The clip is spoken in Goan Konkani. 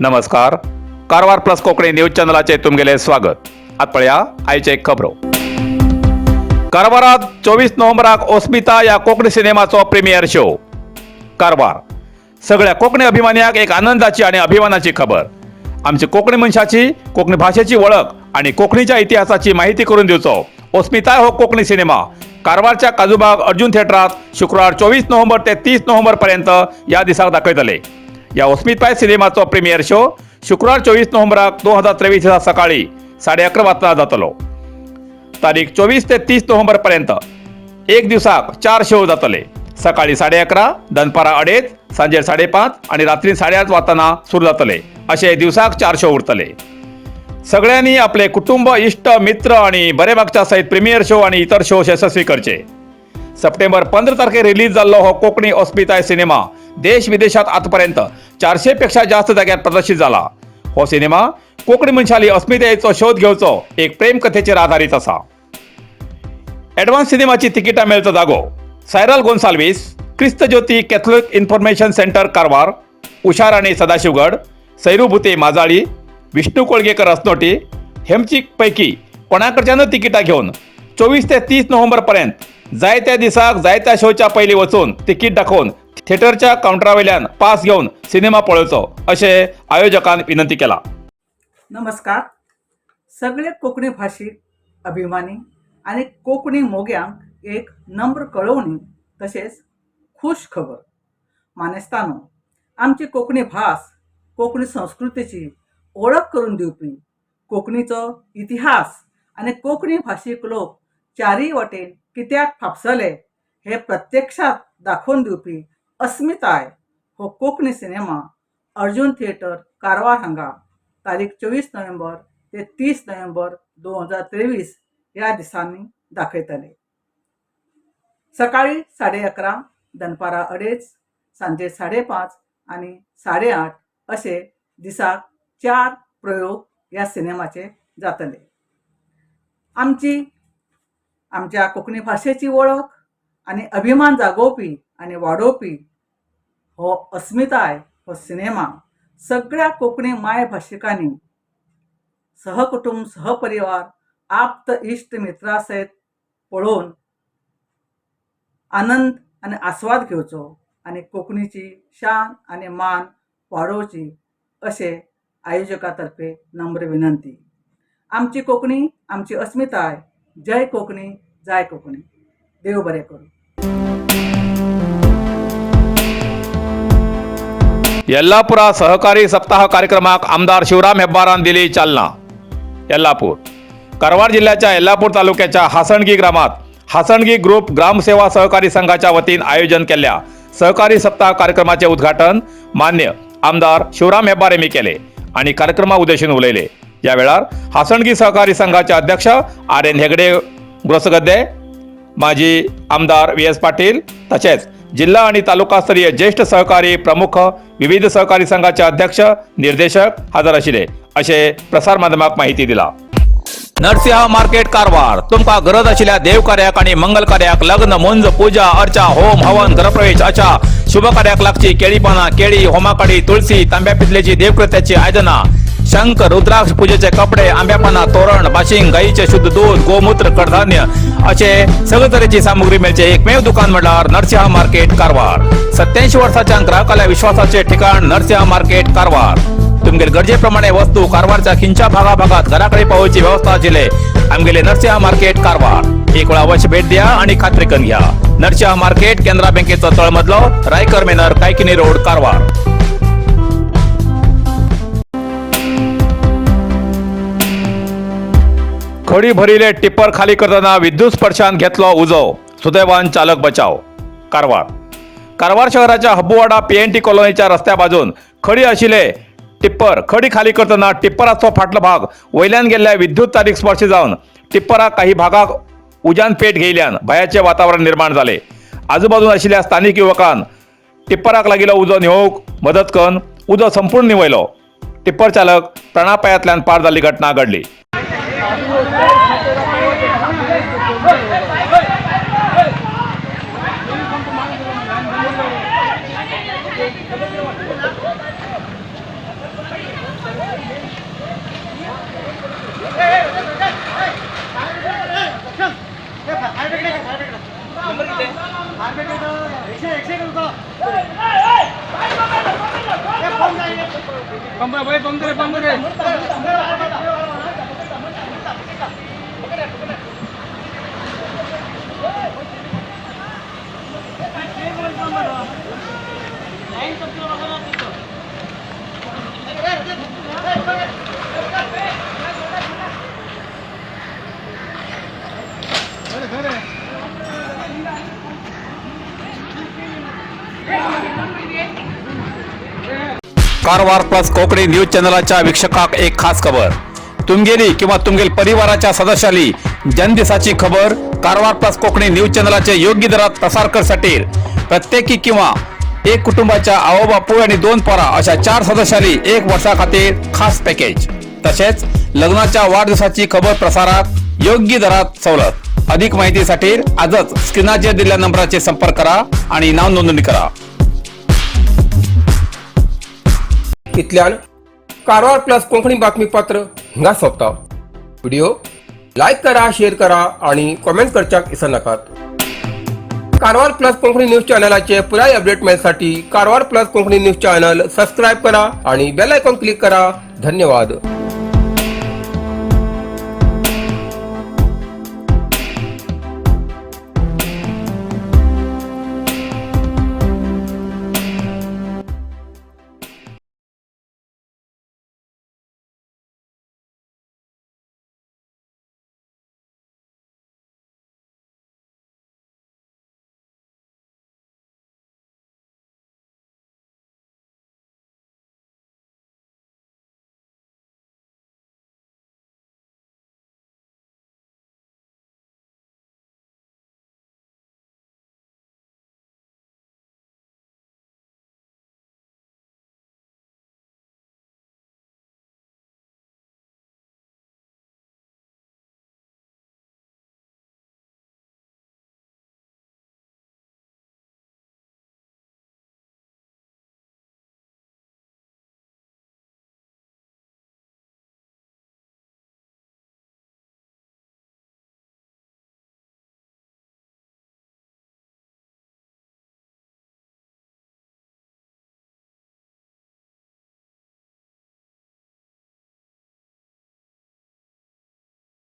नमस्कार, कारवार प्लस कोंकणी न्यूज चॅनलाचेर तुमगेलें स्वागत. आतां पळया आयचे खबरो. कारवारात 24 नोव्हेंबराक ओस्मिता ह्या कोंकणी सिनेमाचो प्रिमियर शो. कारवार सगळ्या कोंकणी अभिमान्याक एक आनंदाची आणि अभिमानाची खबर. आमची कोंकणी मनशाची, कोंकणी भाशेची वळख आणि कोंकणीच्या इतिहासाची माहिती करून दिवचो ओस्मिताय हो कोंकणी सिनेमा कारवारच्या काजूबाग अर्जुन थिएटरात शुक्रार 24 नोव्हेंबर ते 30 नोव्हेंबर पर्यंत ह्या दिसाक दाखयतले. ह्या ओस्मिताय सिनेमाचो प्रिमियर शो शुक्रार 24 नोव्हेंबराक 2023 दिसा सकाळी 11:30 वाजता जातलो. तारीख 24 ते 30 नोव्हेंबर पर्यंत एक दिवसाक चार शो जातले. सकाळी 11:30, दनपारां 2:30, सांजेर 5:30 आणि रात्री 8:30 वाजताना सुरू जातले. असे दिवसाक चार शो उरतले. सगळ्यांनी आपले कुटुंब, इश्ट, मित्र आणि बरे मागच्या सयत प्रिमियर शो आणि इतर शो यशस्वी करचे. सप्टेंबर 15 तारखेर रिलीज जाल्लो हो कोंकणी अस्मिताय सिनेमा देश विदेशात आतापर्यंत 400 पेक्षा जास्त जाग्यार प्रदर्शित जाला. हो सिनेमा कोंकणी मनशाली अस्मितायेचो शोध घेवचो एक प्रेम कथेचेर आधारीत आसा. ॲडव्हान्स सिनेमाची तिकिटां मेळचो जागो: Cyril Gonsalves, Krist Jyoti Catholic information centre Karwar, Usharani Sadashivgad, Sairu Bhute Majali, Vishnu Kolgekar Asnoti हेमची पैकी कोणाकडच्यान तिकिटां घेवन 24 ते 30 नोव्हेंबर पर्यंत जायत्या दिसाक जायत्या शोच्या पयलीं वचून तिकीट दाखोवन थिएटरच्या कावंटरा वयल्यान पास घेवन सिनेमा पळोवचो अशें आयोजकान विनंती केला. नमस्कार सगळे कोंकणी भाशीक अभिमानी आनी कोंकणी मोग्यांक एक नम्र कळोवणी तशेंच खूश खबर. मानेस्तानो, आमची कोंकणी भास, कोंकणी संस्कृतीची वळख करून दिवपी, कोंकणीचो इतिहास आनी कोंकणी भाशीक लोक चारीय वाटेन कित्याक फापसले हे प्रत्यक्षात दाखोवन दिवपी अस्मिताय हो कोंकणी सिनेमा अर्जुन थिएटर कारवार हांगा तारीख 24 नोव्हेंबर ते 30 नोव्हेंबर 2023 ह्या दिसांनी दाखयतले. सकाळी 11:30, दनपारां 2:30, सांजे 5:30 आनी 8:30 अशे दिसाक चार प्रयोग ह्या सिनेमाचे जातले. आमची, आमच्या कोंकणी भाशेची वळख आनी अभिमान जागोवपी आनी वाडोवपी हो अस्मिताय हो सिनेमा सगळ्या कोंकणी मायभाशिकांनी सहकुटुंब, सहपरिवार, आप्त इश्ट मित्रा सयत पळोवन आनंद आनी आस्वाद घेवचो आनी कोंकणीची शान आनी मान वाडोवची अशें आयोजका तर्फे नम्र विनंती. आमची कोंकणी, आमची अस्मिताय. जय कोंकणी, जाय कोंकणी. देव बरें करूं. येल्लापुरा सहकारी सप्ताह कार्यक्रमाक आमदार शिवराम हेब्बारान दिली चालना. येल्लापूर. कारवार जिल्ह्याच्या येल्लापूर तालुक्याच्या हासणगी ग्रामात हासणगी ग्रुप ग्रामसेवा सहकारी संघाच्या वतीन आयोजन केल्ल्या सहकारी सप्ताह कार्यक्रमाचे उद्घाटन मान्य आमदार शिवराम हेब्बार यांनी केले आणि कार्यक्रमा उद्देशून उलयले. या वेळार हासणगी सहकारी संघाचे अध्यक्ष आर एन हेगडे ग्रोसगद्दे, माजी आमदार व्ही एस पाटील, तसेच जिल्हा आणि तालुकास्तरीय ज्येष्ठ सहकारी प्रमुख, विविध सहकारी संघाचे अध्यक्ष, निर्देशक हजर आशिल्ले असे प्रसार माध्यमाक माहिती दिला. नरसिंह मार्केट कारवार. तुमकां गरज आशिल्ल्या देवकार्याक आणि मंगल कार्याक, लग्न, मुंज, पूजा अर्चा, होम हवन, घरप्रवेश अशा शुभ कार्याक लागची केळी पानां, केळी, होमाकाडी, तुळसी, तांब्या पितलेची देवकृत्याची आयदनां, शंख, रुद्राक्ष, पूजेचे कपडे, आंब्या पानां, तोरण, बाशिंग, गाईचे शुद्ध दूध, गोमूत्र, कडधान्य असे सगळे तरेची सामुग्री मेळचे एकमेव दुकान म्हळ्यार नरसिंह मार्केट कारवार. 87 वर्साच्या ग्राहकाल्या विश्वासाचे ठिकाण नरसिंह मार्केट कारवार. तुमगेले गरजेप्रमाणे वस्तू कारवारच्या खिंच्या भागा भागात घराकडे पावोवची व्यवस्था आशिल्ले आमगेले नरसिंह मार्केट कारवार. एक वेळा अवश्य भेट द्या आणि खात्री करून घ्या. नरसिंह मार्केट, केनरा बँकेचो तळमजलो, रायकर मेनर, कायकिनी रोड, कारवार. खडी भरिले टिप्पर खाली करताना विद्युत स्पर्शान घेतलो उजो, सुदैवान चालक बचाव. कारवार. कारवार शहराच्या हब्बुवाडा पीएनटी कॉलनीच्या रस्त्या बाजून खडी आशिल्ले टिप्पर खडी खाली करतना टिप्पराचो फाटलो भाग वयल्यान गेल्ल्या विद्युत तारीक स्पर्श जावन टिप्पराक काही भागाक उज्यान पेट घेयल्यान भयाचे वातावरण निर्माण जाले. आजूबाजून आशिल्ल्या स्थानिक युवकान टिप्पराक लागिल्लो उजो न्हिवोवंक मदत करून उजो संपूर्ण निवयलो. टिप्पर चालक प्राणापायांतल्यान पार जाल्ली घटना घडली. कारवार प्लस कोकणी न्यूज चॅनलाच्या वीक्षकाक एक खास खबर. तुमगेली किंवा तुमगेल परिवाराच्या सदस्याली जन्मदिसाची खबर कारवार प्लस कोकणी न्यूज चॅनलाचे योग्य दरात प्रसार करसाठी प्रत्येकी किंवा एक कुटुंबाच्या आओ बापूय आणि दोन पोरा अशा चार सदस्याली एक वर्षा खातीर खास पॅकेज. तसेच लग्नाच्या वाढदिवसाची खबर प्रसारात योग्य दरात सवलत. अधिक माहितीसाठी आजच स्क्रीनाचेर दिलेल्या नंबराचे संपर्क करा आणि नाव नोंदणी करा. इतल्यान कारवार प्लस कोंकणी बातमीपत्र हिंगा सोंपता. व्हिडिओ लायक करा, शेअर करा आणि कॉमेंट करच्याक विसरनाकात. कारवार प्लस कोंकणी न्यूज चॅनलाचे पुराय update मेळसाठी Karwar plus Konkani news channel subscribe करा आणि बेल आयकॉन क्लिक करा. धन्यवाद.